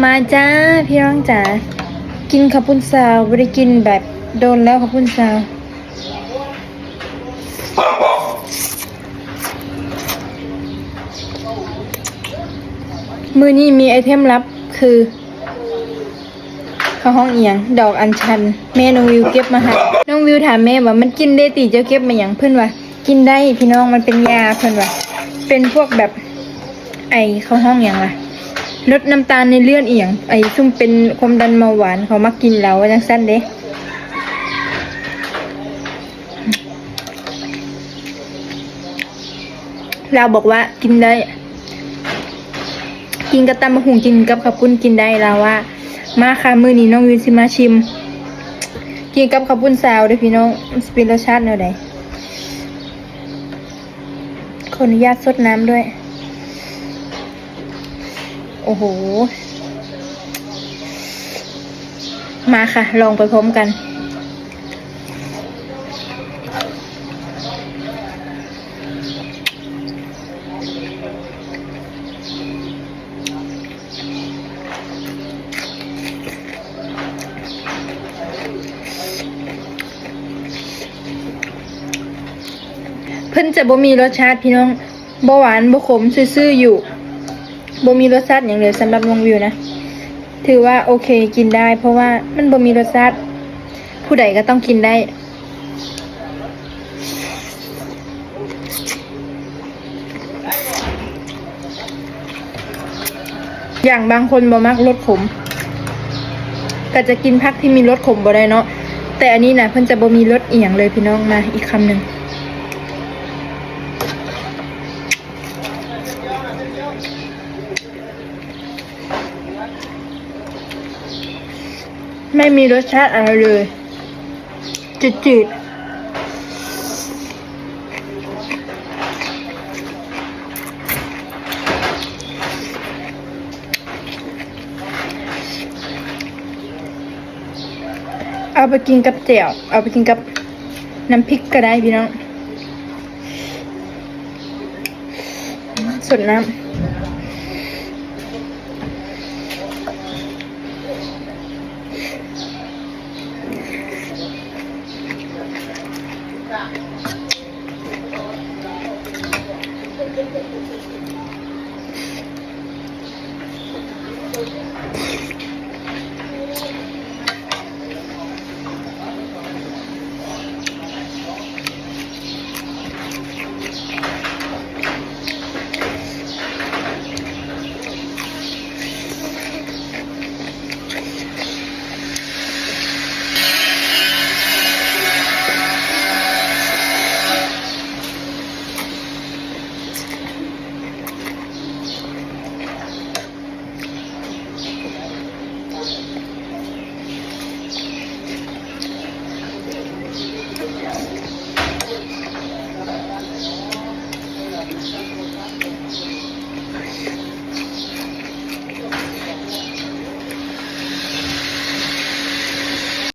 ມາຈ້າພີ່ນ້ອງຈ໋າ ກິນເຂົ້າປຸ້ນຊາວ ບໍ່ໄດ້ກິນແບບດົນແລ້ວເຂົ້າປຸ້ນຊາວ. ມື້ນີ້ມີໄອເທັມລັບຄື ເຂົາຮ້ອງອີ່ຫຍັງ ດອກອັນຊັນ ແມ່ນ້ອງວິວເກັບມາໃຫ້. ນ້ອງວິວຖາມແມ່ວ່າ ມັນກິນໄດ້ຕິ ເຈົ້າເກັບມາຫຍັງ? ເພິ່ນວ່າ ກິນໄດ້ພີ່ນ້ອງ ມັນເປັນຢາ ເພິ່ນວ່າ ເປັນພວກແບບ ໄອ ເຂົາຮ້ອງຫຍັງວະ ລົດນ້ຳຕານໃນເລືອດອີ່ຫຍັງ ໄອ ຊຸມເປັນຄວາມດັນເບົາຫວານ ເຂົາມັກກິນແລ້ວວ່າຈັ່ງຊັ້ນເດ້. ລາວບອກວ່າກິນໄດ້ ກິນກັບຕຳບັກຫຸ່ງ ກິນກັບເຂົ້າປຸ້ນກິນໄດ້ ລາວວ່າ. ມາຄ່ະ ມື້ນີ້ນ້ອງວິວຊິມາຊິມ ກິນກັບເຂົ້າປຸ້ນຊາວເດີ້ພີ່ນ້ອງ ມັນຊິເປັນລົດຊາດແນວໃດ? ຂໍອະນຸຍາດຊົດນ້ຳດ້ວຍ. ໂອ້ໂຫ ມາຄ່ະ ລອງໄປພ້ອມກັນ. ເພິ່ນຈະບໍ່ມີລົດຊາດພີ່ນ້ອງ ບໍ່ຫວານບໍ່ຂົມ ຊື່ໆຢູ່ ບໍ່ມີລົດຊາດຫຍັງເລີຍ. ສຳລັບນ້ອງວິວນະ ຖືວ່າໂອເຄ ກິນໄດ້ ເພາະວ່າມັນບໍ່ມີລົດຊາດ ຜູ້ໃດກໍຕ້ອງກິນໄດ້. ຢ່າງບາງຄົນບໍ່ມັກລົດຂົມ ກໍຈະກິນຜັກທີ່ມີລົດຂົມບໍ່ໄດ້ເນາະ ແຕ່ອັນນີ້ນະ ເພິ່ນຈະບໍ່ມີລົດອີ່ຫຍັງເລີຍພີ່ນ້ອງ. ມາອີກຄຳໜຶ່ງ. ໄມ່ມີລົດຊາດອະໄລເລີຍ ຈືດໆ. ເອົາໄປກິນກັບແຈ່ວ ເອົາໄປກິນກັບນ້ຳພິກກໍໄດ້ພີ່ນ້ອງ. ສົດນ້ຳ.